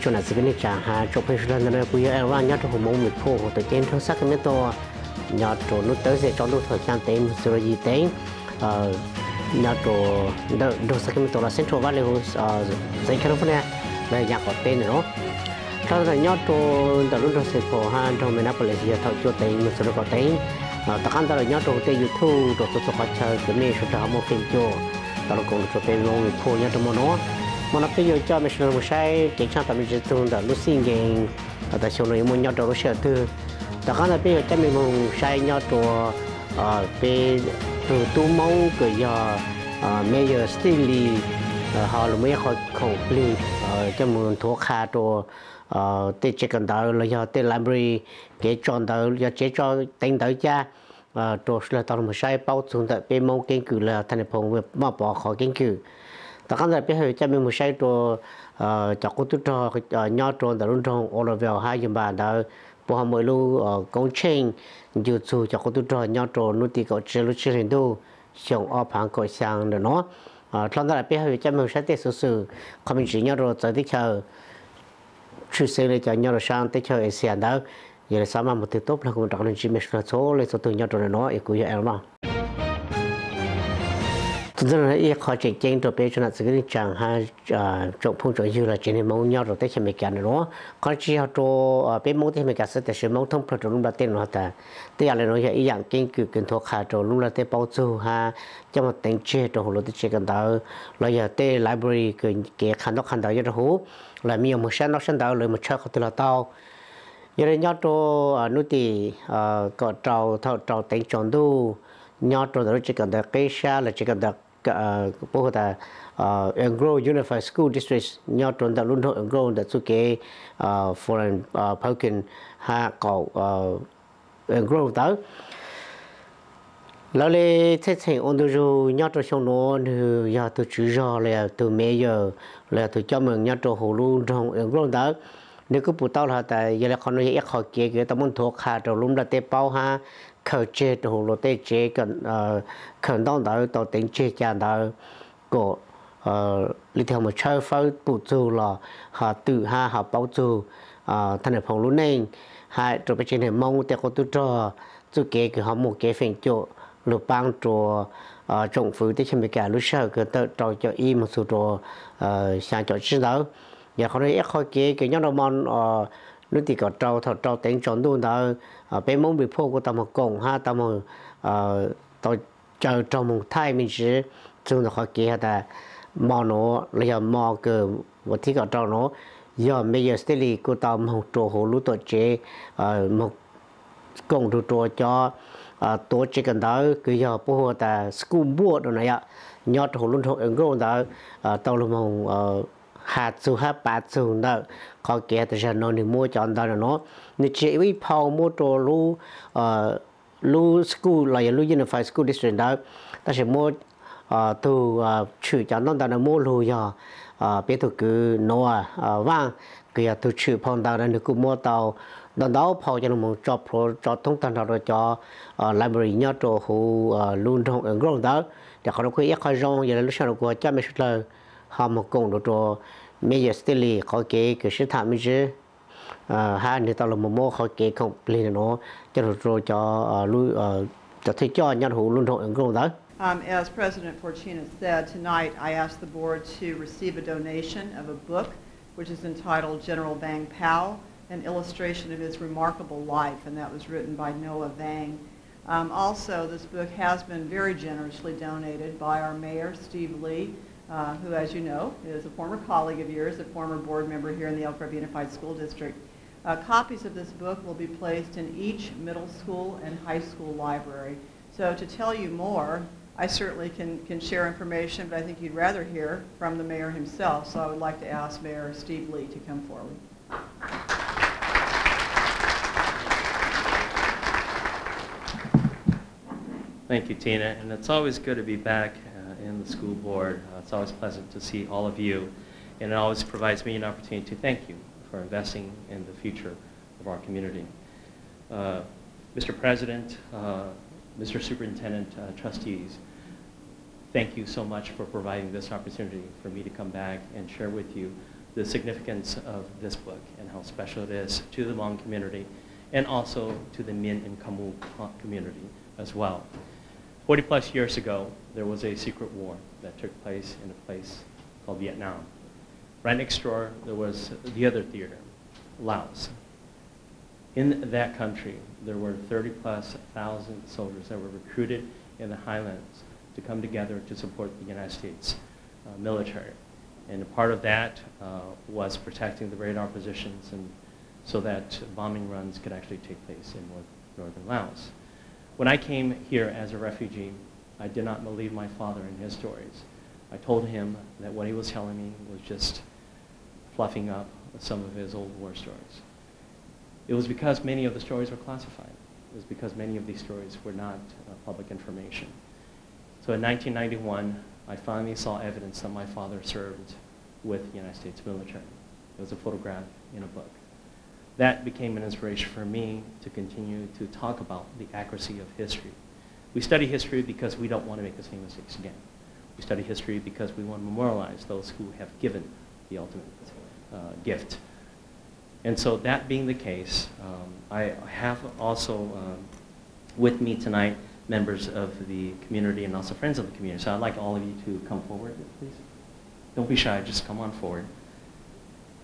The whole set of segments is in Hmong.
Tsoom nam txiv kwv tij neej tsa hab tsoom phooj ywg sawv daws, ntawm no kuv yog Aaron nyob rau huv Hmoob Valley Pool huv tuam ceeb nroog Sacramento, nyob rau hnub Thursday tsaus ntuj thaum xyaa teev moog txug rau yim teev, nyob rau ntawm nroog Sacramento los Central Valley huv xeev California, los yog yaam qaum teb ntawm no. Dhau ntawm nyob rau ntawm lub nroog Saint Paul hab nroog Minneapolis yog thaum cuaj teev moog txug rau kaum teev. Tom qab ntawd los nyob rau huv tej YouTube rau txhua txhua qhov chaw kws mej sawv daws ho muaj feem cua tau los koom rua peb Hmoob Valley Pool nyob rau mo no. Mo no peb yuav coj mej sawv daws moog saib kev tshaaj tau me ntsis txug ntawm lub xij nkees tas xyoo no yuav muaj nyob rau lub sij hawm twg. Tom qab ntawd peb yuav coj mej moog saib nyob rua peb tug tub Moob kws yog Mayor Steve Lee, ho lug muaj ib qho khoom plig coj moog nthuav qha rua tej tsev kawm ntawv los yog tej library, kev tso ntawv, yog tsev tso teev ntawv ca, rua sawv daws tau lug moog saib paub txug ntawm peb Moob keeb kwm los yog thaj nais phoo Vaj Pov qhov keeb kwm. Tom qab ntawd peb ho yuav coj mej moog saib rua cov qub tub rog nyob rua ntawm lub nroog Oroville hab Yuma ntawd, puab ho muaj ib lub koob tsheej ncu txug cov qub tub rog nyob rua hnub tim kaum tsib lub tsib hlis ntuj xyoo ob phaav kaum xyaa ntawm no. Dhau ntawd lawm peb ho yuav coj mej moog saib tej xuv xwm qhov me ntsis nyob rua txawv teb chaws, tshwj xeeb le cov nyob rua saab teb chaws Asia ntawd. Yog le xaav maj moog twg tuab plag kuv rov qab lug ntsib mej sawv daws txhua leej txhua tug nyob rua ntawm no, es kuv yog Aaron. Txug ntawm no ib qho tseem ceeb rua peb tsoom nam txiv kwv tij neej tsaa hab tsoom phooj tsoom ywg los tsev neeg Moob nyob rua teb chaws Amelikas ntawm no. Qhov no tsi yog rua peb Moob teb chaws Amelikas xwb, tab sis Moob thoob plawg rua lub nplaj teb no tas tej yam le no yog ib yaam keeb kwm kws nthuav qha rua lub nplaj teb paub txug hab coj moog teev tseg rua huv luag tej tsev kawm ntawv los yog tej library kws kev qha ntaub qha ntawv nyob rua huv, los mej yuav moog saib ntaub saib ntawv los moog tshawb qhov twg los tau. Yog le nyob rua hnub tim kaum rau thaum rau teev tsaus ntuj nyob rua ntawm lub tsev kawm ntawv qib sab los tsev kawm ntawv puab hu tas Elk Grove Unified School District nyob rua ntawm lub nroog Elk Grove ntawm txuj kev Florence Perkins hab qaum Elk Grove ntawd. Lawv le txheej txheem ua ntu zug nyob rua xyoo nuav, nwg yog tug tswv zog los yog tug mayor los yog tug coj moog nyob rua huv lub nroog Elk Grove ntawd. Nwg kuj pum tau has tas yog le qhov nuav yog ib qho kev kws tau muab nthuav qha rua lub nplaj teb paub hab khaws tseg rua huv luag tej tsev khaws ntaub ntawv tau teev tseg ca ntawd, kuas leej twg ho moog tshawb fawb pum txug los ho twm hab ho paub txug thaj nais phoo lub neej, hab rua peb tsev neeg Moob tej qub tub rog txuj kev kws ho muaj kev feem cum lug paab rua tsoom fwv teb chaws Amelikas lub sij hawm kws tawm rau caum ib moog txug rua xyaa caum tsib ntawd. Yog qhov nuav yog ib qho kev kws nyob rua mo hnub tim kaum rau thaum rau teev tsaus ntuj ntawd, peb Moob Report kuj tau moog koom hab tau moog tau caw raug moog thaij me ntsis txug ntawm qhov kev has tas mo nuav los yog mo kws vas thib kaum rau nuav yog Mayor Steve Lee kuj tau moog rua huv lub tuam tsev moog koom nrug rua cov tuav tsev kawm ntawv kws yog puab hu tas school board no yom, nyob rua huv lub nroog Elk Grove ntawd tau lug moog has txug hab pav txug ntawm qhov kev has tas zag nuav nwg muab cov ntawv nuav, nwg tsi yog ib phau muab rua lub lub school los yog lub Unified School District ntawd, tab sis muab tug tshwm cov ntaub ntawv nuav muab lug yog peb tug kwv Noah Vaaj, kws yog tug tshwm phau ntawv nuav, nwg kuj muab tau ntau ntau phau coj lug moog tso plhuav tso thoob tag nrho rua cov library nyob rua huv lub nroog Elk Grove ntawd. Ces qhov nuav kuj yog ib qho zoo, yog le lub sij hawm nuav kuv ho coj mej suav dlawg ho moog koom nrug rua Mayor Steve Lee qhov kev kws sib tham me ntsis hab nwg tau lug moog muab qhov kev khoom plig nuav coj lug rua cov thwj coj nyob huv lub nroog Elk Grove ntawd. Um, as President Fortuna said, tonight I ask the board to receive a donation of a book which is entitled General Vang Pao, An Illustration of His Remarkable Life, and that was written by Noah Vang. Um, also, this book has been very generously donated by our mayor, Steve Lee, uh, who, as you know, is a former colleague of yours, a former board member here in the Elk Grove Unified School District. Uh, copies of this book will be placed in each middle school and high school library. So to tell you more, I certainly can, can share information, but I think you'd rather hear from the mayor himself, so I would like to ask Mayor Steve Lee to come forward. Thank you, Tina, and it's always good to be back uh, in the school board. Uh, it's always pleasant to see all of you, and it always provides me an opportunity to thank you for investing in the future of our community. Uh, Mister President, uh, Mister Superintendent, uh, trustees, thank you so much for providing this opportunity for me to come back and share with you the significance of this book and how special it is to the Hmong community and also to the Mien and Khmu community as well. Forty plus years ago, there was a secret war that took place in a place called Vietnam. Right next door, there was the other theater, Laos. In that country, there were thirty plus thousand soldiers that were recruited in the highlands to come together to support the United States uh, military. And a part of that uh, was protecting the radar positions and so that bombing runs could actually take place in north, northern Laos. When I came here as a refugee, I did not believe my father in his stories. I told him that what he was telling me was just fluffing up some of his old war stories. It was because many of the stories were classified. It was because many of these stories were not uh, public information. So in nineteen ninety-one, I finally saw evidence that my father served with the United States military. It was a photograph in a book. That became an inspiration for me to continue to talk about the accuracy of history. We study history because we don't want to make the same mistakes again. We study history because we want to memorialize those who have given the ultimate uh, gift. And so that being the case, um, I have also um, with me tonight members of the community and also friends of the community. So I'd like all of you to come forward, please. Don't be shy, just come on forward.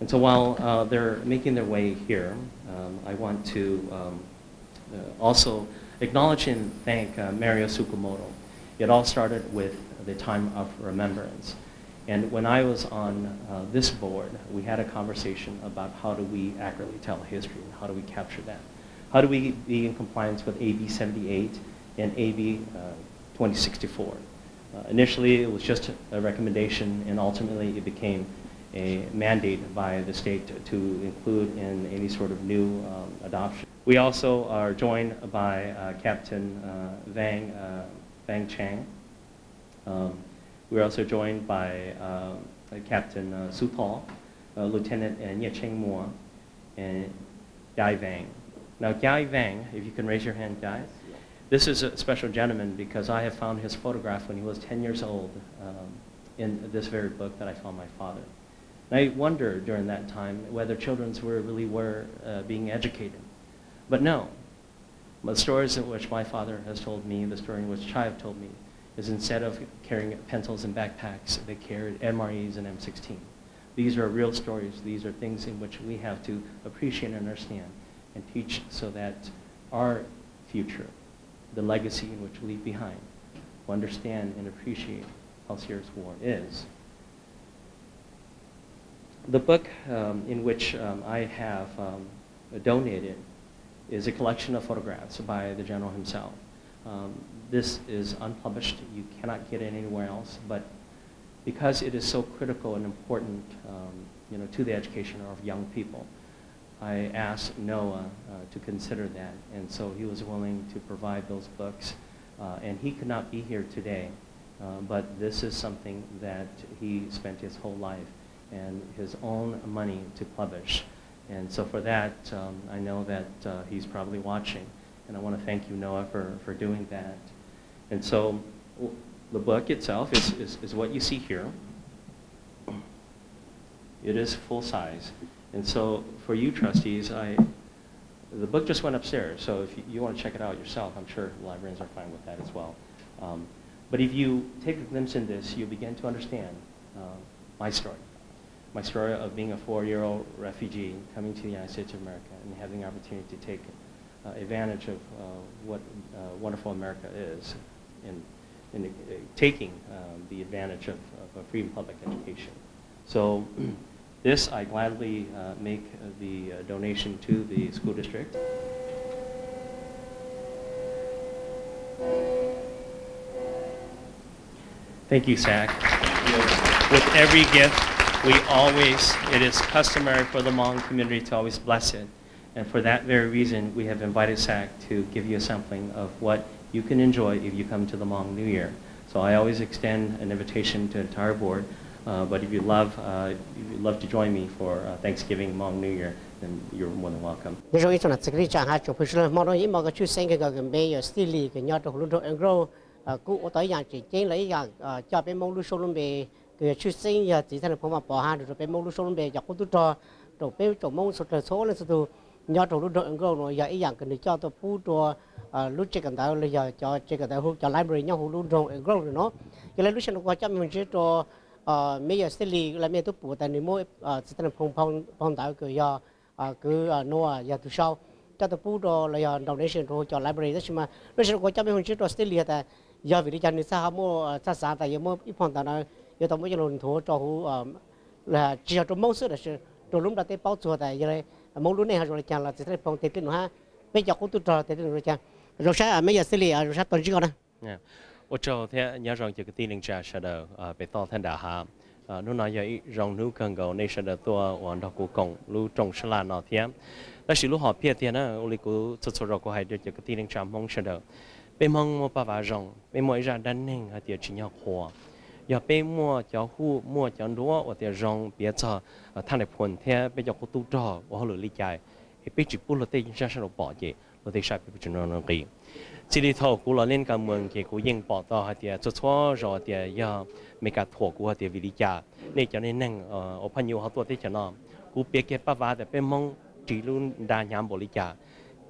And so while uh, they're making their way here, um, I want to um, uh, also acknowledge and thank uh, Mario Tsukamoto. It all started with the time of remembrance. And when I was on uh, this board, we had a conversation about how do we accurately tell history and how do we capture that? How do we be in compliance with A B seventy-eight and A B uh, twenty sixty-four? Uh, initially, it was just a recommendation, and ultimately it became a mandate by the state to include in any sort of new um, adoption. We also are joined by uh, Captain uh, Vang, uh, Vang Chang. Um, we're also joined by uh, Captain uh, Su Tho, uh, Lieutenant uh, Nyia Cheng Mua, and Jai Vang. Now, Jai Vang, if you can raise your hand, Jai. This is a special gentleman because I have found his photograph when he was ten years old um, in this very book that I found my father. And I wonder during that time whether children were really were uh, being educated. But no, the stories in which my father has told me, the story in which Chai have told me, is instead of carrying pencils and backpacks, they carried M R Es and M sixteen. These are real stories. These are things in which we have to appreciate and understand and teach so that our future, the legacy in which we leave behind, will understand and appreciate how serious war is. The book um, in which um, I have um, donated is a collection of photographs by the general himself. Um, this is unpublished. You cannot get it anywhere else, but because it is so critical and important um, you know, to the education of young people, I asked Noah uh, to consider that, and so he was willing to provide those books. Uh, and he could not be here today, uh, but this is something that he spent his whole life and his own money to publish. And so for that, um, I know that uh, he's probably watching, and I want to thank you, Noah, for, for doing that. And so the book itself is, is, is what you see here. It is full size. And so for you trustees, I, the book just went upstairs, so if you, you want to check it out yourself, I'm sure librarians are fine with that as well. Um, but if you take a glimpse in this, you'll begin to understand uh, my story. My story of being a four-year-old refugee coming to the United States of America and having the opportunity to take uh, advantage of uh, what uh, wonderful America is in, in uh, taking um, the advantage of, of a free and public education. So this I gladly uh, make the uh, donation to the school district. Thank you, Zach. With every gift, we always, it is customary for the Hmong community to always bless it. And for that very reason, we have invited Zach to give you a sampling of what you can enjoy if you come to the Hmong New Year. So I always extend an invitation to the entire board. Uh, but if you love, uh, if you'd love to join me for uh, Thanksgiving, Hmong New Year, then you're more than welcome. Nyob zoo ib tsoom niam txiv kwv tij neej tsa hab tsoom phooj ywg sawv daws, hmo no yog ib hmo kws tshwj xeeb kawg nkaus kws peb yog Steve Lee kws nyob rau hauv lub nroog Ann Grove kuj ua tau ib yaam tseem ceeb los ib yaam coj peb Moob lub suab lub npe kws yog tshwj xeeb yog txiv Thaj Nais Phoo Mas Pov has rau peb Hmoob lub suab lub npe cov qub tub rog rau peb tsoom Hmoob sawv dlawg txhua leej txhua tug nyob rau lub nroog England no yog ib yaam kws nwg coj tuaj pub rua lub tsev kawm ntawv los yog cov tsev kawm ntawv hu cov library nyob huv lub nroog England no. Yog le lub sij hawm no kuv coj mej hwj ntsib rua Mayor Stanley los mej tub pum tas nwg muab txiv Thaj Nais Phoo phau ntawv kws yog kwv Noah yog tug sau coj tuaj pub rua los yog donation rua huv cov library. Tab sis mas lub sij hawm no kuv coj mej hwj ntsib rua Stanley tas yog vim li cas nwg txhaj ho muaj txhaj xaav tas yuav muab ib phau ntawv no yuav tau muab coj lug nthuav rua huv tsis yog rua Hmoob xwb tab sis rua lub nplaj teb paub txug tas yog le Hmoob lub neej ho zoo le caag los txiv Thaj Nais Phoo tes dlej num hab peb cov qub tub rog tes dlej num le caag. Zoo sab Mayor Stanley, zoo sab tau ntsib koj na. Ua tsaug thiab nyob zoo cov kwv tij neej tsa sawv daws pem toj thaj nram hav. Hnub no yog ib zoo hnub kawg nkaus nej sawv daws tuaj ua nrog kuv koom lub rooj sab laj no thiab. Tab sis lub hom phiaj tiag na, ua li kuv txhua txhua zaus kuv hais rau cov kwv tij neej tsa Hmoob sawv daws, peb Hmoob muaj paj vav zoo, peb muaj ib zaj dab neeg hais tias tsim nyog qhuas. Yog peb muaj cov hu muaj cov nruab uas tias zoo piav txog Thaj Nais Phoo thiab peb cov qub tub rog ua hauj lwm li cas, es peb tsis pub luag tej zaj sab nraud pom ces luag tej sab peb tsis nqis. Txij li thaum kuv los Leej Kas Muas ces kuv yeej pom tau hais tias txhua txhua zaus tias yog Amelikas thuam kuv hais tias vim li cas nej cov neeg ua phaj nyuj ho tuaj teb chaws no. Kuv piav kiag paj vav tias peb Hmoob ris lub nra hnyav npaum li cas,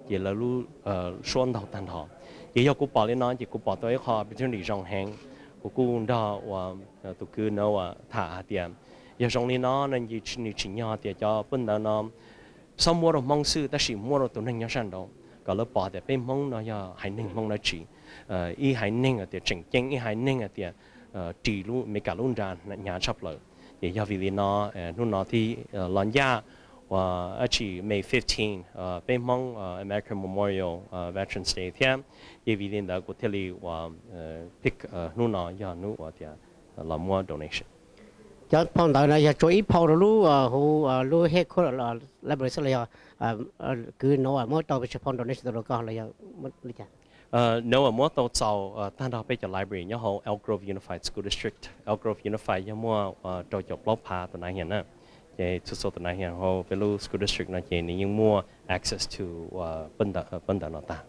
ces lawv lub suab ntaug tag nrho. Ces yog kuv pom li no ces kuv pom tau ib qho opportunity zoo heev. Kuv kuj nrog uas tus kwv no uas tham hais tias yog zoo li no no nws tsim nyog tias cov paj ntawv no txhob muab rau Hmoob xwb tab sis muab rau tus neeg nyob sab nraud kom lawv pom tias peb Hmoob no yog haiv neeg Hmoob dab tsi, ib haiv neeg tias tseem ceeb, ib haiv neeg tias ris lub Amelikas lub nra hnyav tshaj plaws. Ces yog vim li no hnub no thiaj los ncaj uas dab tsi May fifteen peb Hmoob American Memorial Veterans Day thiab. Ces vim li ntawd kuv thiaj li uas pick hnub no yog hnub uas tias los muab donation. Cov phau ntawv no yog tsuas ib phau rau lub huv lub headquarter library xwb los yog kwv Noah muab tau pes tsawg phau donation rau koj los yog li cas? Noah muab tau txaus tag nrho peb cov library nyob hauv Elk Grove Unified School District. Elk Grove Unified yog muaj rau caum plaub phav tus nav hias na. Ces txhua txhua tus nav hias hauv peb lub school district no ces nws yeej muaj access to pab ntawv no tag.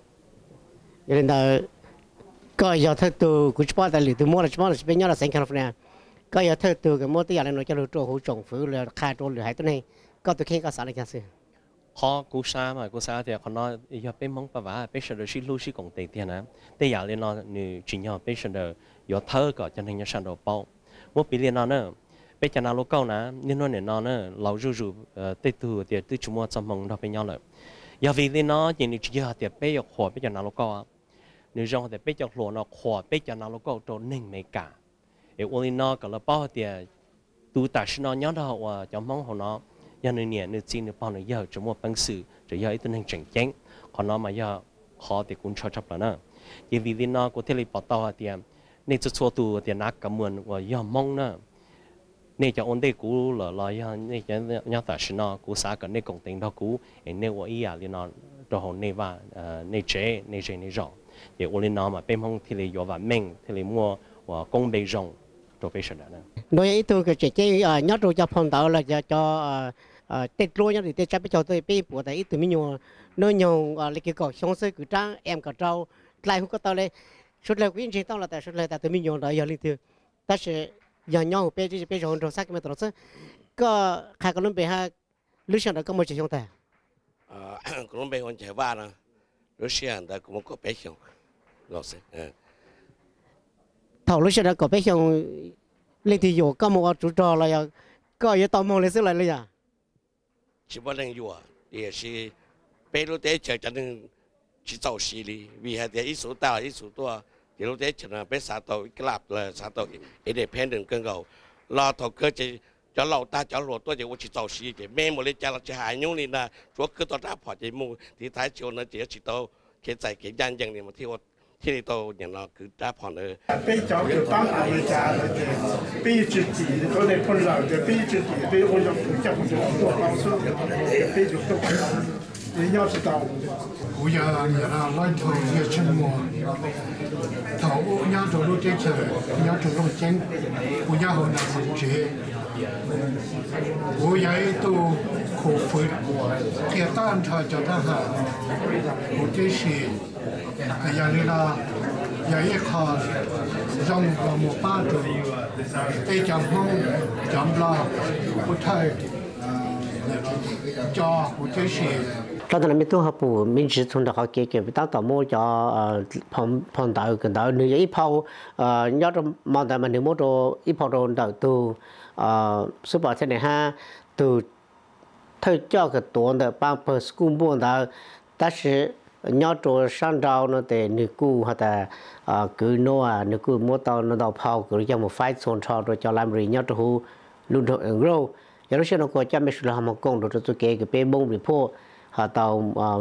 Yog li ntawd, koj yog thawj tug, kuv tsis paub tas lwm tug muab los tsis muab, tab sis peb nyob rau xeev California, koj yog thawj tug kws muab tej yam li no coj lug rua huv tsoom fwv los qha rua lwm haiv tuab neeg, koj tus kheej koj xav li cas xwb? Qhov kuv xav mas kuv xav tias qhov no yog peb Hmoob paj vav, peb sawv daws sib hlub sib koom tes tiag na. Tej yam li no nws tsim nyog peb sawv daws yuav thawb kom cov neeg nyob sab nraud paub. Muab piv li no na, peb cov nav lub kauj na, niaj hnub nim no na, laus zuj zus tej tug tias twb tsis muaj txoj hmoo nrog peb nyob lawm. Yog vim li no ces nws tsis yog tias peb yuav qhuas peb cov nav lub kauj, nws zoo hais tias peb cov hluas no qhuas peb cov nav lub kauj rau neeg Amelikas, es ua li no kom lawv paub hais tias tus tam sim no nyob nrog uas cov Hmoob hauv no yog nws niam nws txiv nws pog nws yawg tseem muaj peev xwm, tseem yog ib tug neeg tseem ceeb. Qhov no mas yog qhov tias kuv ntshaw tshaj plaws na. Ces vim li no kuv thiaj li pom tau hais tias nej txhua txhua tus tias nav kav muas uas yog Hmoob na, nej cov ua ntej kuv lawm los yog nej cov nyob tam sim no, kuv xav kom nej koom tes nrog kuv es nej ua ib yam li no rau hauv nej vaj, nej tsev, nej zej nej zos. Ces ua li no mas peb Hmoob thiaj li yuav vam meej, thiaj li muaj uas koob npe zoo rau peb sawv daws. Nws yog ib tug kws tseem ceeb nyob rau cov phau ntawv los cov tej dluab nyob tim tej tsab peb caug tuaj, peb yeej pum tas ib tug me nyuam hnub nyoog li kws kaum xyoo xwb, kwv rab M kaum rau, dlai hu koj tau li. Suav dlawg kuv yeej ntseeg tau los tas suav dlawg tas tus me nyuam ntawd yog leej twg, tab sis yog nyob huv peb, peb zos nraug xab kilometer xwb. Koj qha koj lub npe hab lub sij hawm ntawd koj muaj tsawg xyoo tag? Kuv lub npe hu Nchais Vaj no, lub sij hawm ntawd kuv muaj kaum peb xyoo. Thaum lub sij hawm ntawd kaum peb xyoo, leej twg yuam koj mus ua tsov rog los yog koj yuav tau moog li xwb los li yog? Tsis muaj leej yuam, tiam sis peb lub teb chaws cov neeg tsis txaus siv li, vim hais tias ib xuv tag los ib xuv tuaj, ces lub teb chaws no peb xav tau ib lab los xav tau independent kawg nkaus. Los thaum kawg ces cov laus tag cov hluas tuaj ces ua tsis txaus siv ces me mus li cas los tsis hais nyub li ntag, tsuav kwv tau rab phom ces mus tiv thaiv tsis ua no ces yuav tsis tau kev txais kev ncaj ncees li mas thiaj li tau nim no kwv rab phom ntawd. Peb cov kws paab Amelikas no ces peb yeej tswv tim rau nej phooj ywg tias peb yeej tswv tim peb ua yog tus coj mus tuaj tau xwb, peb yuav tuaj nyob tsis tau. Kuv yog Loib Thoo Yias Tsheej Muas. Thaum ub nyob rau lub teb chaws nyob rau Looj Ceeb, kuv nyob hauv Nas Khoos tsev. Kuv yog ib tug khuv fwv qhia tag nrho cov thab ham, kuv tib si. Yog li no, yog ib qho zoo los mus pab rau peb cov Hmoob, cov Nplog, Pub Thawj, cov kuv tib si. Tau ntawm no me tub ho pum me ntsis txog ntawm qhov kev kws tab tom muab cov phau ntawv kawm ntawv, nws yog ib phau nyob rau mo ntawd mas nws muab rau ib phau rau ntawm tus xub pom txhiaj nees hab tus thawj coj kws tuav ntawm Paj Pawg School npuaj ntawd, tab sis nyob rau sab nraud no tes nws kuj has tas kwv Noah nws kuj muab tau ntau phau kws lug coj mus faib txhua nrho rau cov library nyob rau huv lub nroog Ann Grove. Yog lub sij hawm no kuv coj mej sawv daws ho moog koom nrug rau txuj kev kws peb Hmoob Report ho tau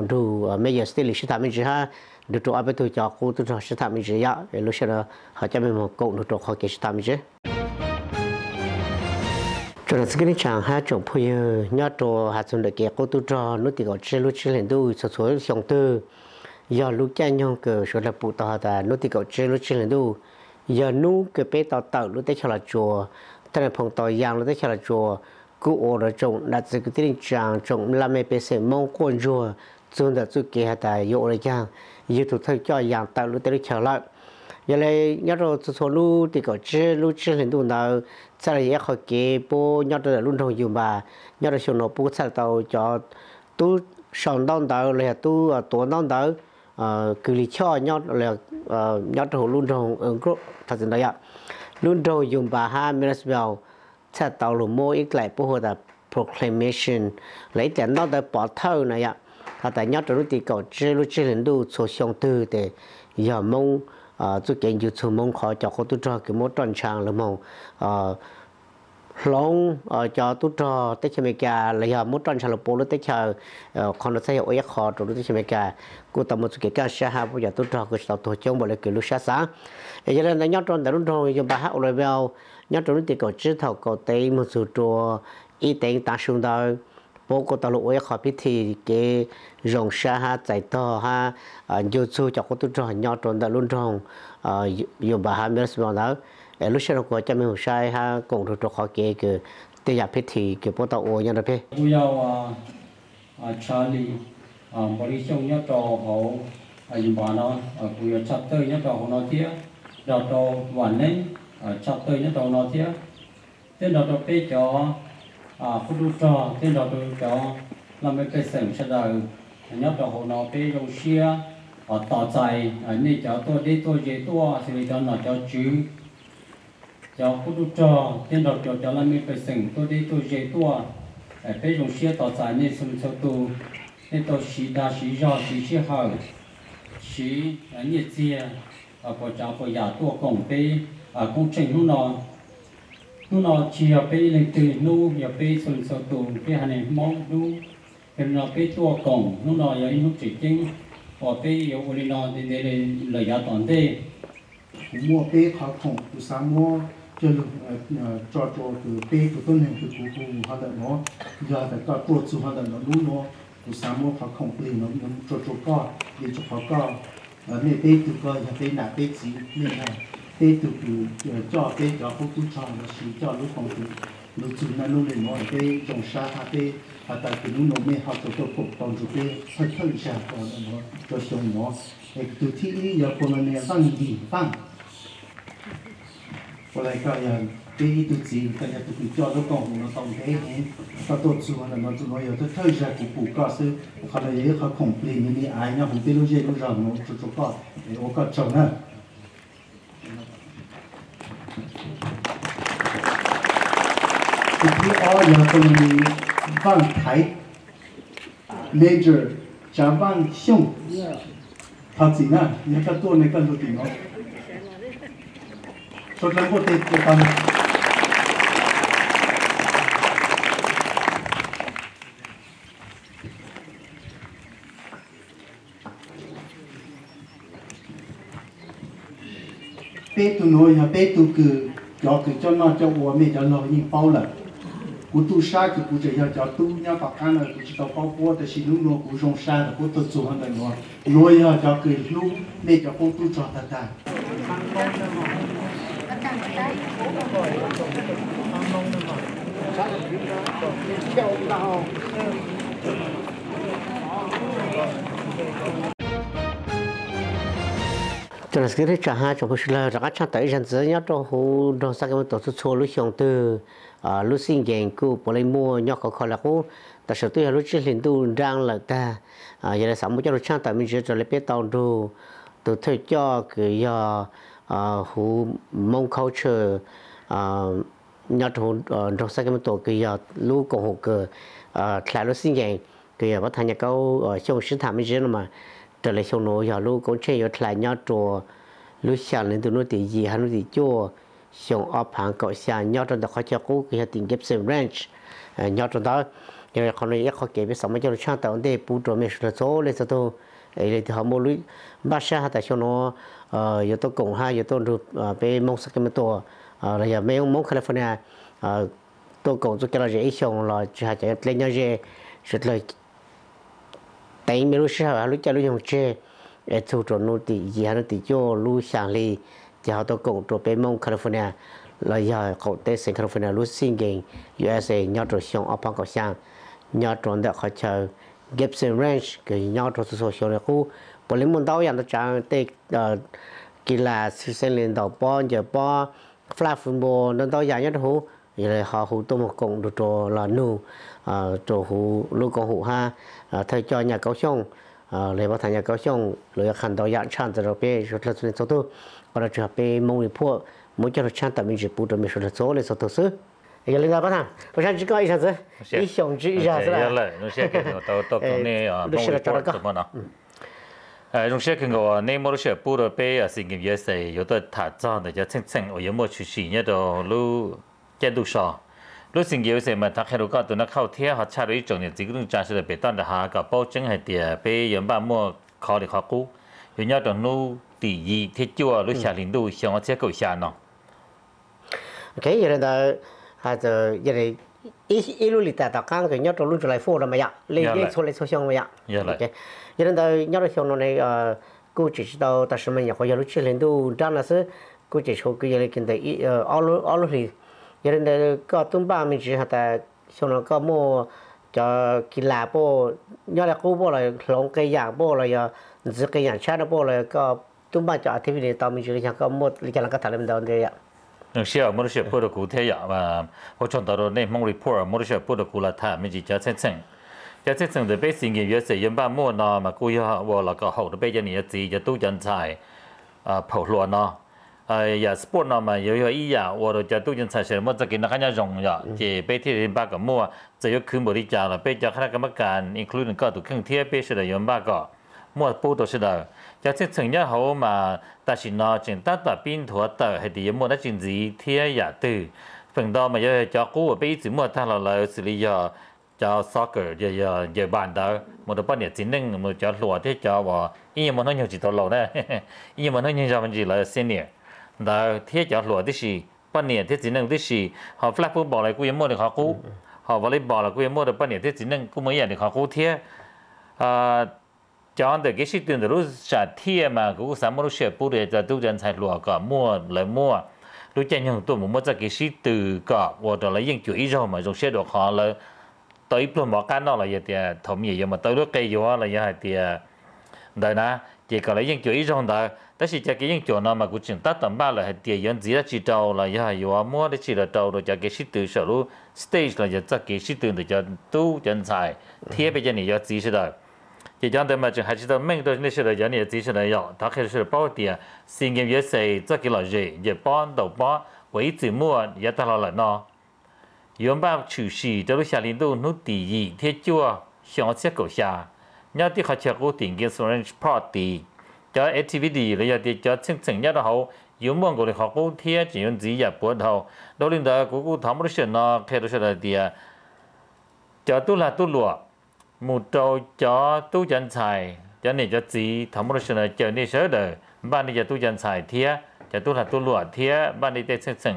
nrug Mayor Staley sib tham me ntsis hab nrug rau ob peb tug cov qub tub rog sib tham me ntsis yom. Lub sij hawm no ho coj mej moog koom nrug rau qhov kev sib tham me ntsis. Tsoom niam txiv kwv tij neej tsaa hab tsoom phooj ywg nyob rau has txug ntawm kev qub tub rog hnub tim kaum tsib lub tsib hlis ntuj txhua txhua xyoo twg, yog lub caij nyoog kws sawv daws pum tau has tas hnub tim kaum tsib lub tsib hlis ntuj yog hnub kws peb tau tawm lub teb chaws Los Tsuas, thaj nab phoo tau yaa lub teb chaws Los Tsuas, kuj ua rau tsoom niam txiv kwv tij neej tsaa tsoom laj mej pej xeem Moob quaj ntsuag txug ntawm txuj kev has tas yuav ua le caag yug tug thawj coj yaa tawm lub teb lub chaws lawm. Yog le nyob rau txhua txhua lub tim kaum tsib lub tsib hlis ntuj ntawd txhaj le yog ib qho kev puab nyob rau ntawm lub nroog Yus Npas, nyob rau xyoo no puab txhaj le tau cov tub sau ntaub ntawv los yog tub tuav ntaub ntawv kws li choj nyob rau huv lub nroog, thov txim ntau yom, lub nroog Yus Npas hab Millersville txhaj tau lug muab ib dlaim puab hu tas proclamation los ib dlaim ntaub ntawv pov thawj na yom, has tas nyob rau hnub tim kaum tsib lub tsib hlis ntuj txhua xyoo twg tes yog Moob txuj kev ncu txug Moob qhov cov qub tub rog kws muab roj ntsha lug moog hloov cov tub rog teb chaws Amelikas los yog muab roj ntsha lug puab lub teb chaws. Qhov no txhaj yog ua ib qho rau lub teb chaws Amelikas kuj tau muaj txuj kev kaaj sab hab puab cov tub rog kuj tsis tau tuag coob npaum le kws lub sab xaav. Es yog le ntawd nyob rau ntawm lub nroog Yus Npas hab Oroville nyob rau hnub tim kaum tsib thaum kaum teev moog txug rua ib teev taav su ntawd puab kuj tau lug ua ib qho phib thi kev zoo sab hab txais tog hab ncu txug cov qub tub rog nyob rau ntawm lub nroog Yus Npas hab Millersville ntawd. Es lub sij hawm no kuv coj mej moog saib hab koom nrug rau qhov kev kws tej yam phib thi kws puab tau ua nyob rau peb. Kuv yog Charlie, npaum li xyooj nyob rau hauv Yus Npas no, kuv yog chapter nyob rau hauv no thiab, nrog rau Vam Neeb, chapter nyob rau hauv no thiab, thiab nrog rau peb cov qub tub rog thiab nrog rau cov laj mej pej xeem sawv daws nyob rau hauv no peb zoo siab tos txais nej cov tuaj deb tuaj ze tuaj xws li cov nom cov tswv, cov qub tub rog thiab nrog rau cov laj mej pej xeem tuaj deb tuaj ze tuaj. Peb zoo siab tos txais nej txhua leej txhua tug, nej tau siv dag siv zog siv sij hawm, siv nyiaj txiag, puas tsav puas yam tuaj koom peb koob tsheej hnub no. Hnub no tsis yog peb ib leeg twg hnub, yog peb txhua leej txhua tug peb haiv neeg Hmoob hnub. Yog li no peb tuaj koom hnub no yog ib hnub tseem ceeb uas peb yuav ua li no ntev ntev li lawm yav tom ntej. Kuv muaj peb qhov khoom kuv xav muab coj lug tso rua kws peb tug tuab neeg kws kuv hu hov ntawm nuav, yog tas koj tuaj txug hov ntawm nuav lub nuav, kuv xav muab qhov khoom plig nuav tso rua koj, vim rua qhov koj, mej peb tug koj yog peb nam peb txiv, mej yog peb tug kws coj peb cov qub tub rog lossis coj lub koom tw lug txug naj nub le nuav, peb zoo sab hab peb has tas kws nub nua mej ho tau tuaj koom tau nrug peb thawj thawj zag rua xyoo nuav. Es tug thib ib yog Colonel Vaj Yim Vaj. Puas le koj yog peb ib tug txiv, koj yog tug kws coj lub koom nuav tau ntev heev, koj tuaj txug ntawm nuav, txug nuav yog thawj thawj zag kuv pum koj xwb. Qhov nuav yog ib qhov khoom plig me me aiv nyob huv peb lub zej lub zog nuav tso rua koj, es ua koj tsaug na. Tug thib ob yog Colonel Vaj Thaiv, Major Tsav Vaj Xyooj. Thov txim na, yog koj tuaj ne koj lug tim nuav. Suav dlawg npuaj teg tau. Peb tug nuav yog peb tug kws, cov kws coj noj coj ua mej cov laug yeej paub lawm. Kuv tub sab kws kuv tseem yog cov tub nyob tom qab no kuv tsis tau paub puab, tab sis nub nua kuv zoo sab tas puab tuaj txug hov ntawm nuav. Nuav yog cov kws hlub mej cov qub tub rog tag tag. Cov nam xwb teb tsa hab tsoom phooj ywg sawv daws rov qab tshaj tawm ib zaug ntxiv nyob rau huv nroog Sacramento txhua txhua lub xyoo twg lub xij nkees kuj puav leej muaj nyob khov kho li qub. Tam sim twb yog lub tsib hlis ntuj nraab lawm tag, yog li xav muab coj lug tshaj tawm me ntsis rau li peb tau nrug tus thawj coj kws yog huv Hmoob culture nyob rau huv nroog Sacramento kws yog lub koom haum kws dlha lub xij nkees kws yog pab thav Nyaj Kaub Xyooj sib tham me ntsis no mas, raws li xyoo nuav yog lub koob tsheej yuav dlha nyob rua lub xyaa hli ntuj hnub tim yim hab hnub tim cuaj xyoo ob phaav kaum xyaa nyob rau ntawm qhov chaw qub kws yog tim Gibson Ranch nyob rau ntawd. Yog li qhov no yog ib qho kev peb xav muab coj lug tshaj tawm ua ntej pub rua mej sawv daws txhua leej txhua tug. Yog li tig ho muaj lub npaj sab has tas xyoo nuav yuav tuaj koom hab yuav tuaj nrug peb Moob Sacramento los yog Moob California tuaj koom txuj kev lom zem ib xyoo los tsis has cov dleb nyob ze, sawv dlawg teev mej lub sij hawm hab lub caij lub nyoog tseg es txug rua hnub tim yim hab hnub tim cuaj lub xyaa hli ces ho tuaj koom rua peb Moob California los yog qaum teb xeev California lub xij nkees U S A nyob rua xyoo ob phaav kaum xyaa nyob rua ntawm qhov chaw Gibson Ranch kws nyob rua txhua txhua xyoo li qub. Puav leej muaj ntau yam ntau tsaav tej kis las txhij xeeb li ntaus pob, ncaws pob, flag football ntau ntau yam nyob rua huv. Yog li ho hu tuaj moog koom nrug rua los nug rua huv lub koom haum hab thawj coj Nyaj Kaub Xyooj los yog pab thav Nyaj Kaub Xyooj lawv yuav qha ntau yam tshaj ntawd rau peb sawv dlawg txhua leej txhua tug. Qhov no tsis yog peb Moob Report muab coj lug tshaj tawm me ntsis pub rua mej sawv dlawg txhua leej txhua tug xwb. Yog li ntawd pab thav ua tsaug ntsib koj ib zaug ntxiv, ib xyoos ntsib ib zaug xwb lawm. Lub sij hawm zoo siab kawg nkaus neb muab lub sij hawm pub rua peb Xi Nkees U S A yuav tuaj tham txog ntawm cov txheej txheem uas yuav muaj tshwm sim nyob rau lub caij ntuj so. Lub Xi Nkees U S A mas thov qhia rua koj tus naj khauj thiab ho tshaj rua ib tsoom niam txiv kwv tij neej tsa sawv daws pem toj nram hav kom paub tseeb hais tias peb yuav npaj muaj qhov li qhov qub, yuav nyob rau hnub tim yim thiab cuaj lub xya hli ntuj xyoo ob txhiab kaum xya no. Ok, yog li ntawd, ib lub lis tas tom qaab kws nyob rau lub July Four no mas yom, li yeej txhua li txhua xyoo mas yom. Yog li ntawd nyob rau xyoo no ne kuj tseem tsis tau, tam sim mas nyuam qhuav yog lub tsib hlis ntuj nraab no xwb, kuj tseem tshuav kwv yees li ntawm ob lub hlis. Yog li ntawd koj tub npaj me ntsis has tas xyoo no koj muaj cov kis las puab nyob li qub puab los hloov qee yam puab los yog ntxiv qee yam tshab no puab los koj tub npaj cov activity tau me ntsis li yog koj muaj li cas los koj tham li ntawd ntxiv yom. Zoo siab muab lub sij hawm pub rau kuv thiab yom. Ua tsaug ntau rau nej Hmoob Report muab lub sij hawm pub rau kuv los tham me ntsis cov txheej txheem. Cov txheej txheem ntawm peb Xi Nkees U S A yuav npaj muaj no mas kuj yog ua los kom haum rau peb cov niam cov txiv cov tub cov ntxhais phaum hluas no. Yam sport no mas yuav yog ib yam ua rau cov tub cov ntxhais sawv daws muaj txoj kev noj qab nyob zoo yom, ces peb thiaj li npaj kom muaj. Txawm yuav khwv npaum li cas los peb cov khab nab ka mab kas including koj tus kheej thiab peb sawv daws yuav npaj kom muaj pub rau sawv daws. Cov txheej txheem nyob hauv mas tam sim no tseem tab tom pib nthuav tawm hais tias yuav muaj dab tsi ntxiv thiab yam twg. Feem ntau mas yuav yog cov qub uas peb ib txwm muaj tag los lawm xws li yog cov soccer, yog ncaws npas ntawd mus rau poj niam txiv neej, mus cov hluas thiab cov uas ib nyuag muaj hnub nyoog tsis tau laus na, ib nyuag muaj hnub nyoog zog me ntsis lawv senior ntawd thiab cov hluas tib si, poj niam thiab txiv neej tib si. Ho flag football los kuj yuav muaj li qhov qub, ho volleyball los kuj yuav muaj rau poj niam thiab txiv neej kuj muaj ib yam li qhov qub thiab. Cov ntawm kev sib tw ntawm lub sam thiaj mas kuv kuj xav muab lub sij hawm pub rau cov tub cov ntxhais hluas kom muaj, lawv muaj lub caij nyoog tuaj mus muaj txoj kev sib tw kom ua rau lawv yeej cuam ib zaug mas zoo siab dua qhov lawv tau ib pluag mov qab noj los yog tias thaum me nyuam yaus mas tau ib lub qe yuav los yog hais tias ntawd na, ces kom lawv yeej cuam ib zaug ntawd. Tab sis cov kev yeej cuam no mas kuv tseem tab tom npaj lawm hais tias yuav ntxiv dab tsi rau los yog yuav muab dab tsi los rau rau cov kev sib tw saum lub stage los yog txoj kev sib tw ntawm cov tub cov ntxhais thiab peb cov niam cov txiv sawv daws. Ces cov ntawd mas tseem hais tsis tau meej rau nej sawv daws cov niam cov txiv sawv daws yom. Thov qhia rau sawv daws paub tias Xi Nkees U S A txoj kev lom zem ncaws pob ntaus pob uas ib txwm muaj yav tag los lawm no yuav npaj tshwm sim rau lub xya hli ntuj hnub tim yim thiab cuaj xyoo ob txhiab kaum xya nyob tib qhov chaw qub tim Gibson Ranch Park tid. Cov activity los yog tias cov txheej txheem nyob rau hauv yuav muaj nkaus li qhov qub thiab tseem yuav ntxiv yam puav dhau. Dhau li ntawd kuv kuj thov muab lub sij hawm no qhia rau sawv daws tias cov tub lag tub luam mus rau cov tub cov ntxhais, cov niam cov txiv, thov muab lub sij hawm no caw nej sawv daws npaj nej cov tub cov ntxhais thiab cov tub lag tub luam thiab npaj nej tej txheej txheem,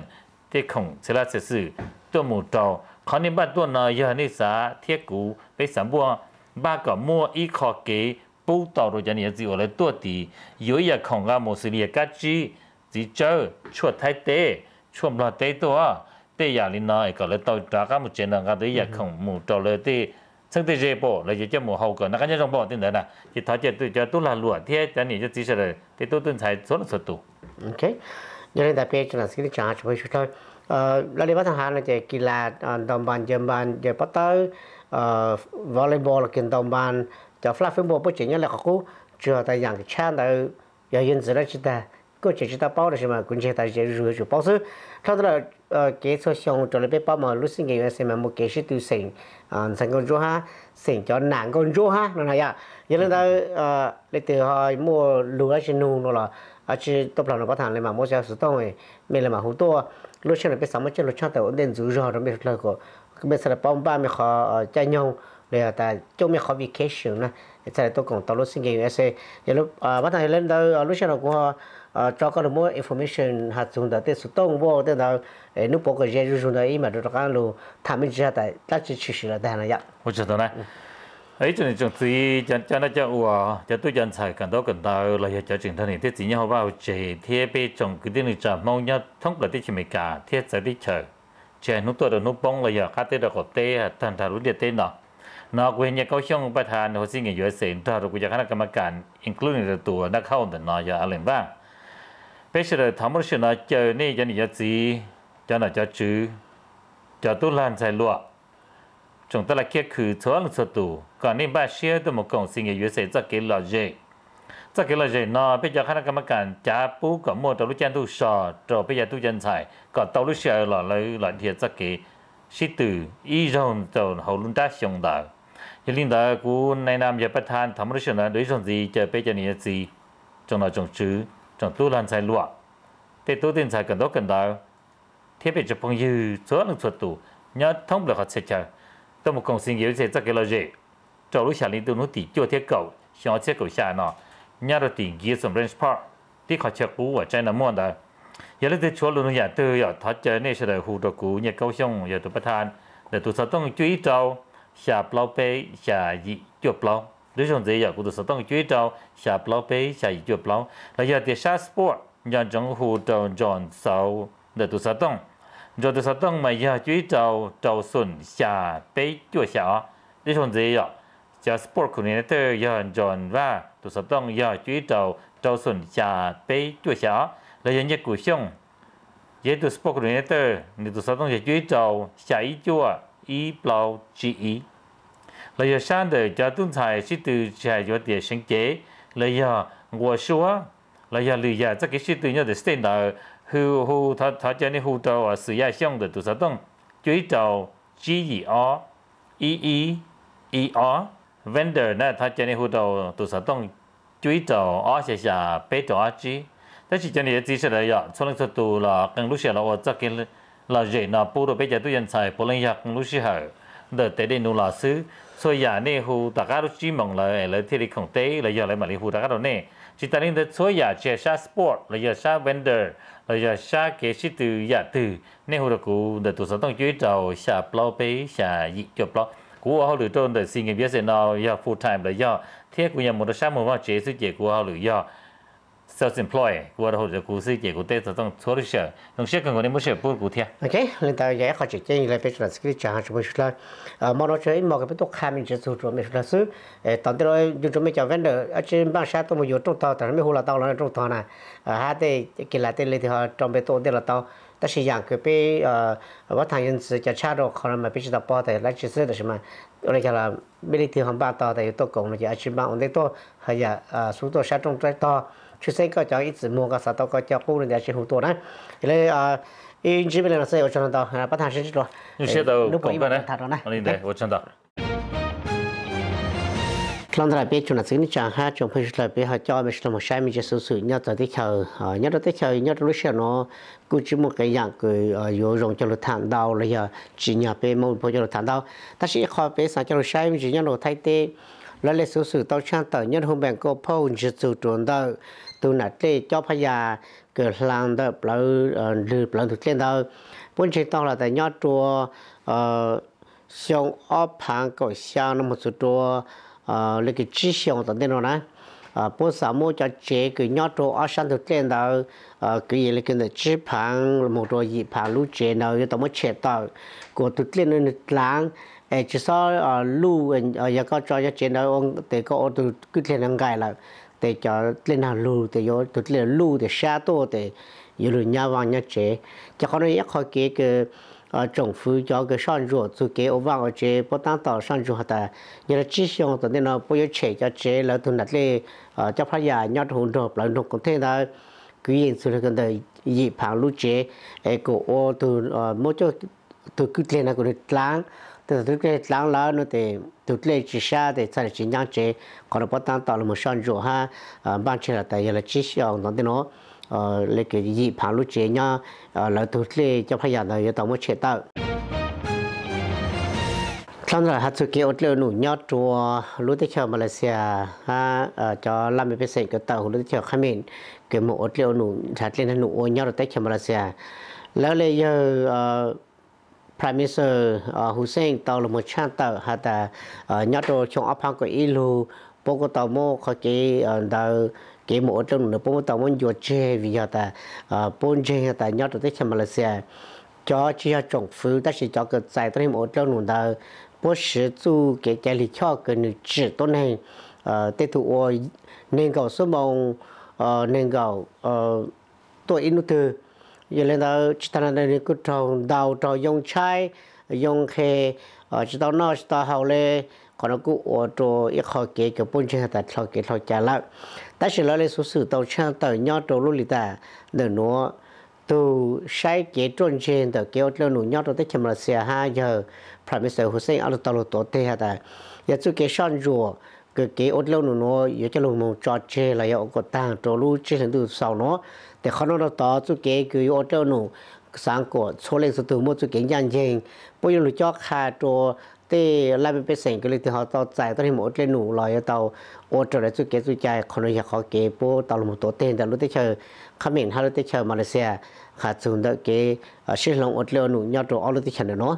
tej khoom txhia laj txhia xwm tuaj mus rau. Qhov nej npaj tuaj no yog nej xav thiab kuv peb xav npuaj, npaj kom muaj ib qho kev pub tau rau cov niam cov txiv uas lawv tuaj tid, yuav ib yam khoom nqa mus xws li yog kab tsib, txiv tsawb, tshuaj Thaib teb, tshuaj Nplog teb tuaj, tej yam li no es kom lawv tau rov qab mus tsev no nqa tau ib yam khoom mus rau lawv tej txheeb tej ze pom, lawv yuav coj mus hau kom noj qab nyob zoo pom tej ntawd na. Ces thov caw cov tub lag luam thiab cov niam cov txiv sawv daws tej tub tej ntxhais txhua leej txhua tus. Yog li ntawd peb tsoom niam txiv tsoom phooj ywg sawv daws, lawv li pab thaj hav no ces kis las, ntaus npas, ncaws npas, ncaws pob tawb, volleyball los kis ntaus npas, cov flag football puab tseem nyob li qhov qub, tsuas tas yam tshab ntawd yog yawg ntxwv dab tsi tag kuj tseem tsis tau paub tab sis mas kuv ntseeg tas ze zuj zus yuav tsum paub xwb. Dhau ntawd lawm, kev txhua xyoo raws li peb paub mas lub xib nkees U S A mas muaj kev sib tw xeem ntxhais nkauj ntsuab hab, xeem cov nam nkauj ntsuab hab no na yom. Yog li ntawd, leej twg ho muaj lus dab tsi nug no los dab tsi tuaj plaub no pab tham li mas muab xov tooj, mej li mam hu tuaj. Lub sij hawm no peb xav muab coj lug tshaj tawm ua ntej ntxuv zog rau mej sawv dlawg kom mej txhaj le paub npaj mej qhov caij nyoog los yog tas coj mej qhov vacation na, txhaj le tuaj koom tau lub xib nkees U S A. Yog pab tham yog li ntawd lub sij hawm no kuv tso koj lug muab information has txug ntawm tej xov tooj ua tej ntawd, hnub puav kom ze zuj zus ntawd ib mam rov qab lug tham mej ntsis has tas dab tsi tshwm sim lawm tag no yom. Ib tsoom niam tsoom txiv, cov noj cov ua, cov tub cov ntxhais kawm ntaub kawm ntawv los yog cov tseem nrog niam thiab txiv nyob hauv vaj hauv tsev thiab peb tsoom kwv tij neej tsa Hmoob nyob thoob plaws teb chaws Amelikas thiab txawv teb chaws, tsis hais hnub tuaj rau hnub poob los yog qab teb rau qaum teb tag nrho lub ntiaj teb no. No kuv yog Nyiaj Kaub Xyooj, pab tham huv xib nkees U S A nrog rau kuv cov khab nab kam ma kam, including rau tus nab khauj ntawm no yog Alex Vaj. Peb sawv daws thov muab lub sij hawm no caw nej cov niam cov txiv, cov nom cov tswv, cov tub lag ntxhais luam, tsoom tab laj kiab khw txhua leej txhua tus kom nej npaj siab tuaj mus koom xib nkees U S A txoj kev lom zem. Txoj kev lom zem no peb cov khab nab kam ma kam cav pub kom muaj rau lub caij ntuj so rau peb cov tub cov ntxhais kom tau lub sij hawm los lawv los dhia txoj kev sib tw ib zaug rau hauv lub nrab xyoo ntawd. Yog li ntawd kuv nai nam yog pab tham thov muab lub sij hawm no dua ib zaug ntxiv caw peb cov niam cov txiv, tsoom nom tsoom tswv, tsoom tub lag ntxhais luam, tej tub tej ntxhais kawm ntaub kawm ntawv, thiab peb tsoom phooj ywg txhua leej txhua tus nyob thoob plaws qhov txhia chaw tuaj mus koom xib nkees U S A txoj kev lom zem rau lub xya hli ntuj hnub tim cuaj thiab kaum xyoo ob txhiab kaum xya no nyob rau tim Gibson Branch Park tib qhov chaw qub uas tsaib no muaj ntawd. Yog leej twg tshuav lus nug yam twg yom thov caw nej sawv daws hu rau kuv Nyiaj Kaub Xyooj yog tus pab tham ntawm tus xov tooj cuaj ib rau xya plaub peb xya yim cuaj plaub. Dua ib zaug ntxiv yog kuv tus xov tooj cuaj ib rau xya plaub peb xya yim cuaj plaub. Los yog tias sab sport nco ntsoov hu rau John Xauv ntawm tus xov tooj. John tus xov tooj mas yog cuaj ib rau rau xoom xya peb cuaj xya ob. Dua ib zaug ntxiv yom, cov sport coordinator yog John Vaj, tus xov tooj yog cuaj ib rau rau xoom xya peb cuaj xya ob. Los yog Nyiaj Kaub Xyooj, yog ib tug sport coordinator, nws tus xov tooj yog cuaj ib rau xya ib cuaj ib plaub tsib ib. Los yog sab ntawm cov tub ntxhais sib tw tsis hais yuav tias seev cev, los yog nqua suab, los yog lwm yam txoj kev sib tw nyob ntawm state ntawd, hu, hu, thov, thov caw nej hu rau Xwm Yaj Xyooj ntawm tus xov tooj cuaj ib rau tsib yim ob ib ib ib ob. Vendor na thov caw nej hu rau tus xov tooj cuaj ib rau ob xya xya peb rau ob tsib. Tab sis cov niam cov txiv sawv daws yom, txhua leej txhua tus los qee lub sij hawm los ua txoj kev lom zem no pub rau peb cov tub cov ntxhais puav leej yog qee lub sij hawm ntawm tev dej nuv los xwb. Txhua yam nej hu tom qab lub tsib moos lawm es lawv thiaj li khoom teb los yog lawv mam li hu rov qab rau nej. Tsis tas li ntawd txhua yam tsis hais sab sport los yog sab vendor los yog sab kev sib tw yam twg, nej hu rau kuv ntawm tus xov tooj cuaj ib rau xya plaub peb xya yim cuaj plaub. Kuv ua hauj lwm rau ntawm xi ngees piav xes no yog full time los yog thiab kuv yog mus rau sab mus vaj tsev xwb ces kuv ua hauj lwm yog self employ, kuv ua hauj lwm rau kuv xwb ces kuv teb xov tooj txhua lub sij hawm. Zoo siab kawg nkaus nej muab sij hawm pub kuv thiab. Ok, li ntawd yog ib qho tseem ceeb li peb tsoom niam txiv kwv tij neej tsa tsoom phooj ywg sawv daws. Hmo no tsuas ib hmos kws peb tuaj qha me ntsis txug rau mej sawv daws xwb. Tom ntej no nco ntsoov mej cov vendor dab tsi npaj sab tuaj mus yuav rooj tog, tam sim no mej hu los tau los rooj tog na, hab tej kis las tej li twg ho rau npe tuaj ua ntej los tau. Tab sis yam kws peb pab tham yuav ntxiv cov tshab rau qhov no mas peb tsis tau paub tas dab tsi xwb, tab sis mas ua li cas los mej leej twg ho npaj tog tas yuav tuaj koom no ces dab tsi npaj ua ntej tuaj, ho yam xub tuaj sab rooj sab tog, tshwj xeeb koj cov ib txwm muag koj xav tau koj coj qub no ces dab tsi hu tuaj na. Yog li ib ntsib mej li no xwb, ua tsaug ntau, pab tham sib ntsib dlua. Hnub puas ib tham rau na. Dlhau ntawd lawm peb tsoom niam txiv kwv tij neej tsa hab tsoom phooj ywg sawv daws, peb ho coj mej sawv daws mus saib me ntsis xuv xwm nyob txawv teb chaws. Nyob rau teb chaws nyob rau lub sij hawm no kuj tsis muaj qee yam kws yuav zoo coj lug tham ntau los yog tsim nyog peb Moob Phooj coj lug tham ntau. Tab sis ib qho peb xaav coj lug saib me ntsis nyob rau Thaib teb, lawv le xuv xwm tau tshaj tawm nyob rau hu npeem Kaus Phauj ntsig txug rua ntawm tug nam dlej cob phab yas kws hla ntawm plawv, nrwg plawv ntug dlej ntawd. Puab ntseeg tau lawm tas nyob rua xyoo ob phaav kaum xyaa no moog txug rua le kws tsib xyoos tom ntej no na, puab xav muab cov tsev kws nyob rua ob sab ntug dlej ntawd, kwv yees le kws ntawm tsib phaav moog rua yim phaav lub tsev ntawd yuav tau muab tshem tawm, kuas tug dlej no nwg dlaav, es tsi xob luj, yog koj tso cov tsev ntawd tes koj ua tug kwj dlej ntawd nqaim lawm, tes cov dlej nag lug tes yuav tug dlej luj tes sab tuaj tes yuav lug nyab vaaj nyab tsev. Ces qhov no yog ib qho kev kws tsoom fwv cov kws soj ntsuam txug kev ua vaaj ua tsev puab taab tom soj ntsuam has tas yog le tsib xyoo tom ntej no puab yuav tshem cov tsev lawv tug nram dlej coj phab yam nyob rua huv nroog plawv nroog Koom Thej ntawd, kwv yees txug le kws ntawm yim phaav lub tsev, es kuas ua tug muab tug kwj dlej no kuas nwg dlaav, tes tug dlej dlaav lawm no tes tug dlej tsi sab tes txhaj le tsi nyab tsev. Qhov no puab taab tom lug moog soj ntsuam hab npaaj tseg has tas yog le tsib xyoo tom ntej no le kws yim phaav lub tsev nyob lawv tug dlej coj phab yam ntawd yuav tau muab tshem tawm. Dlhau ntawm has txug kev ua dlej ua num nyob rua lub teb chaws Malaysia hab cov laj mej pej xeem kws tawm huv lub teb chaws Khab Mem kws moog ua dlej ua num nrhav dlej nrhav num ua nyob rua teb chaws Malaysia, lawv le yawg Prime Minister Hun Sen tau lug moog tshaaj tawm has tas nyob rua xyoo ob phaav kaum ib lug puab kuj tau muab qhov kev ntawd, kev moog ua dlej num ntawd puab muab tau muab ncua tseg vim yog tas puab ntseeg has tas nyob rua teb chaws Malaysia cov tsi yog tsoom fwv tab sis cov kws txais tuab neeg moog ua dlej num ntawd puab siv txuj kev cai lig choj kws nwg tsim tuab neeg, tej tug ua neeg nkaum xuab moos, neeg nkaum tuaj ib nub twg. Yog le ntawd tsi taag le ntawd nwg kuj raug ntaus raug yoo tshaib yoo nqhe, tsi tau noj tsi tau haus le. Qhov no kuj ua rua ib qho kev kws puab ntseeg has tas dlhau kev dlhau cai lawm. Tab sis lawv le xuv xwm tau tshaaj tawm nyob rua lub lis tas ntawm nuav, tug saib kev ruaj ntseg ntawm kev ua dlej num nyob rua teb chaws Malaysia hab yawg Prime Minister Hun Sen ob tug tau lug tuav teg has tas yog txuj kev soj ntsuam kws kev ua dlej num nuav yuav coj lug moog tso tseg los yog ua kuas taag rua lub tsib hlis ntuj xaus nuav. Tes qhov no rua tod txuj kev kws yuav ua dlej num xaav kuas txhua leej txhua tug muaj txuj kev ncaaj nceeg, puab yuav lug cob qha rua tej laj mej pej xeem kws leej twg ho tau txais tuab neeg moog ua dlej num los yuav tau ua raws le txuj kev txuj cai. Qhov no yog qhov kev puab tau lug moog tuav teg ntawm lub teb chaws Khab Mem hab lub teb chaws Malaysia has txug ntawm kev sib hloov ua dlej ua num nyob rua ob lub teb chaws ntawm nuav.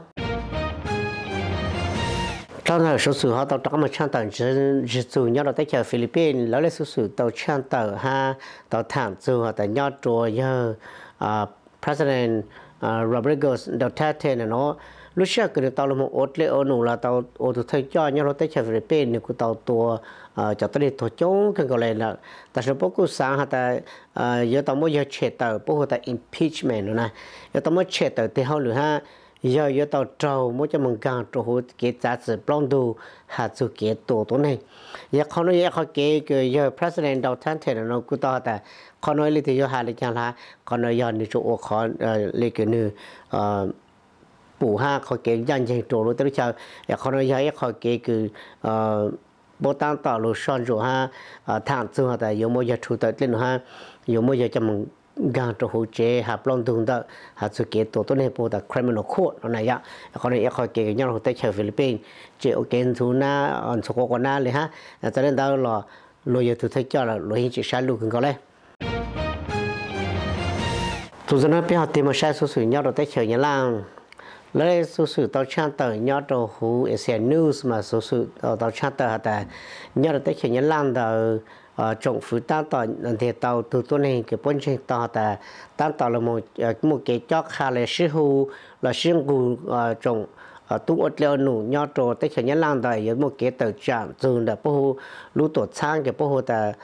Dlhau ntawm xuv xwm ho tau rov qaab moog tshaaj tawm ntsig txug nyob rua teb chaws Philippines, lawv le xuv xwm tau tshaaj tawm hab tau thaam txug has tas nyob rua yawg President Rodrigo Duterte ntawm nuav, lub sij hawm kws nwg tau lug moog ua dlej ua num los tau ua tug thawj coj nyob rua teb chaws Philippines nwg kuj tau tua cov tuab neeg tuag coob kawg nkaus le lawm. Tam sim no puab kuj xaav has tas yuav tau muab yawg tshem tawm puab hu tas impeachment no na, yuav tau muab tshem tawm tes hauj lwm hab yawg yuav tau raug muab coj moog nkaag rua huv kev txav txim plaub ntug has txug kev tua tuab neeg. Yog qhov no yog ib qho kev kws yawg President Duterte no kuj tau has tas qhov no leej twg yuav has le caag hla, qhov no yog nwg tsuas ua qhov le kws nwg pum hab qhov kev ncaaj nceeg rua lub teb lub chaw. Qhov no yog ib qho kev kws puab taab tom lug soj ntsuam hab thaam txug has tas yuav muab yawg rhu tawm dlej num hab yuav muab yawg coj moog nkaag rua huv tsev has plaub ntug ntawm has txug kev tua tuab neeg puab hu tas criminal court no na yom. Qhov no ib qho kev kws nyob rua huv teb chaws Philippines tseem ua kev ntxhuav quas quas nab le hab. Txawm le ntawd los luag yog tug thawj coj lawm luag yeej tseem saib luj kawg nkaus le. Txuas ntawm no peb ho tig moog saib xuv xwm nyob rua teb chaws Nyab Laj. Lawv le xuv xwm tau tshaaj tawm nyob rua huv Asia News mas xuv xwm tau tshaaj tawm has tas nyob rua teb chaws Nyab Laj ntawd tsoom fwv taab tom ntiag tau tug tuab neeg kws puab ntseeg tau has tas taab tom lug muaj kev cob qha le sib hu los sib nqug tsoom tub ua dlej ua num nyob rua teb chaws Nyab Laj ntawd yuav muaj kev tawm tsaam txug ntawm puab hu lub tuam txhaab kws puab hu tas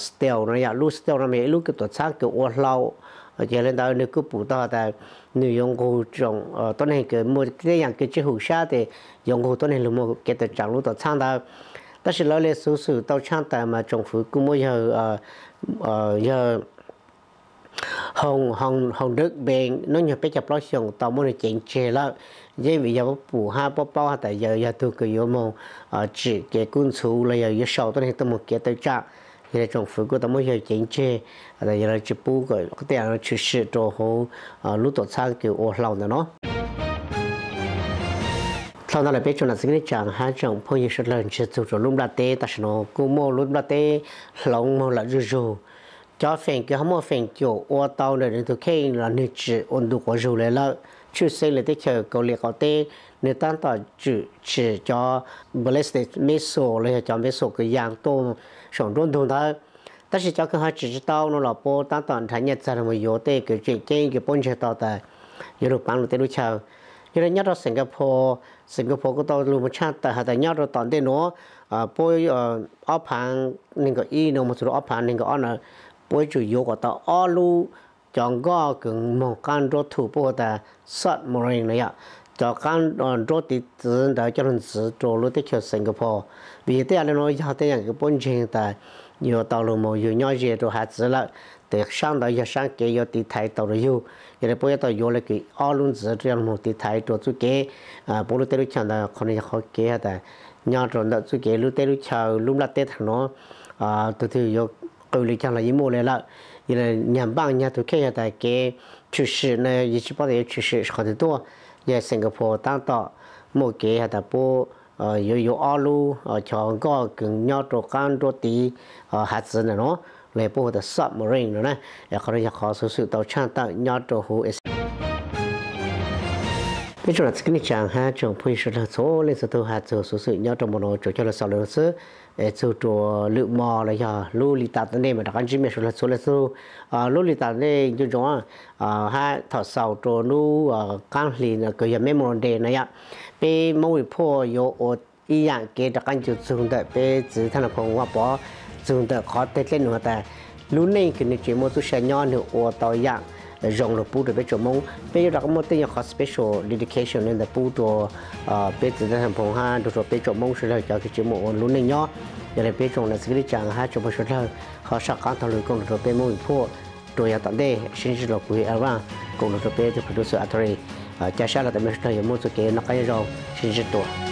STIL no yom. Lub STIL no mas yog ib lub kws tuam txhaab kws ua hlau. Ces le ntawd nwg kuj pum tau has tas nwg yuav nqug tsoom tuab neeg kws muaj tej yaam kws tsi hum sab tes yuav nqug tuab neeg lug muaj kev tawm tsaam lub tuam txhaab ntawd. Tab sis lawv le xuv xwm tau tshaaj tawm mas tsoom fwv kuj muab yawg, yawg Hoo, Hoo, Hoo Dwk Beng hnub nyoog peb caug plaub xyoos tau muab nwg ceev tseg lawm. Yeej vim yog puab pum hab puab paub has tas yawg yog tug kws yuav moog tsim kev kub ntxhuv los yog yuav sau tuab neeg tuaj moog kev tawm tsaam. Yog le tsoom fwv kuj tau muab yawg ceev tseg, yog le tsi pub tej tshwm sim rua huv lub tuam txhaab kws ua hlau ntawm no. Dlhau ntawd lawm peb tsoom nam txiv neej tsaa hab tsoom phooj ywg suav dlawg ntsib txug rua lub nplaj teb, tam sim no kuj muaj lub nplaj teb hloov moog lawm zuj zug. Cov feem kws ho muaj feem cum ua tau ntawm nwg tug kheej los nwg tsim ua ntu quav zug le lawm. tshwj xeeb li teb chaws Kaus Lim qaum teb, nws tab tom tshwm sim cov ballistic missile los yog cov missile kws ya tuaj saum nruab ntug ntawd. Tab sis cov kws ho tsim tsis tau no los puab tab tom nrhav nyiaj txag los yuav tej kws tseem ceeb kws puab ntseeg tau tas yuav lug paab lug teb lub chaw. Yog li nyob rau Singapore, Singapore kuj tau lug moog tshaj tawm has tas nyob rau tom ntej nuav, puab ob phaav neeg nkaum ib no moog txug rau ob phaav neeg nkaum ob na, puab yuav tsum yuav kom tau ob lub cov nkoj kws moog qaab nruab thu puab hu tas submarine no yom, cov qaab nruab tiv txwv ntawd coj lug ntxiv rau lub teb chaws Singapore. Vim yog tej yam li no yog tej yam kws puab ntseeg tas yuav tau lug moog yug nyob ze rau hav txwv lawm, tes saab ntawd yog saab kev yuav tiv thaiv tau rau yug. Yog li puab yuav tau yuav le kws ob lub ntxiv rau yog lug moog tiv thaiv rua txuj kev puab lub teb lub chaw ntawd. Qhov no yog qhov kev has tas nyob rau ntawm txuj kev lub teb lub chaw lub nplaj teb thaum nuav, tug twg yuav qw li caag los yeej muaj le lawm. Yog li nyag npaaj nyag tug kheej has tas kev tshwm sim no yog tsis paub tas yuav tshwm sim qhov twg tuaj. Yog Singapore tab tom muaj kev has tas puab yuav yuav ob lub cov nkoj kws nyob rau qaab nruab tiv hav txwv ntawm no, los yog puab hu tas submarine no na. Qhov no yog qhov xuv xwm tau tshaj tawm nyob rau huv Peb tsoom nam txiv kwv tij neej tsaa hab tsoom phooj ywg suav dlawg txhua leej txhua tug has txug xuv xwm nyob rau mo no tsuas coj lug xaus le nuav xwb. Es txug rua lwm mo los yog lub li tas tom ntej mas rov qab ntsib mej suav dlawg txhua leej txhua tug. Lub li tas tom ntej nco ntsoov hab thaum xaus rua lub qaab hli no kws yog Memorial Day no yom, peb Hmoob Report yuav ua ib yaam kev rov qab ncu txug ntawm peb txiv Thaj Nais Phoo Vaj Pov, txug ntawm qhov teg dleb num has tas lub neej kws nwg tseem muaj txuj sa nyob nwg ua tau yaam zoo lug pub rua peb tsoom Hmoob. Peb yuav rov qab muaj tej nyuag qhov special dedication le ntawd pub rua peb txiv Thaj Nais Phoo hab nrug rua peb tsoom Hmoob suav dlawg cov kws tseem muaj ua lub neej nyob. Yog le peb tsoom nam txiv kwv tij neej tsaa hab tsoom phooj ywg suav dlawg ho sab qaab taug lug koom nrug rua peb Hmoob Report rua yav tom ntej. Sib ntsib dlua kuv yog Avan koom nrug rua peb tug producer Atari. Ca sab lug tas mej suav dlawg yuav muaj txuj kev noj qaab nyob zoo, sib ntsib dlua.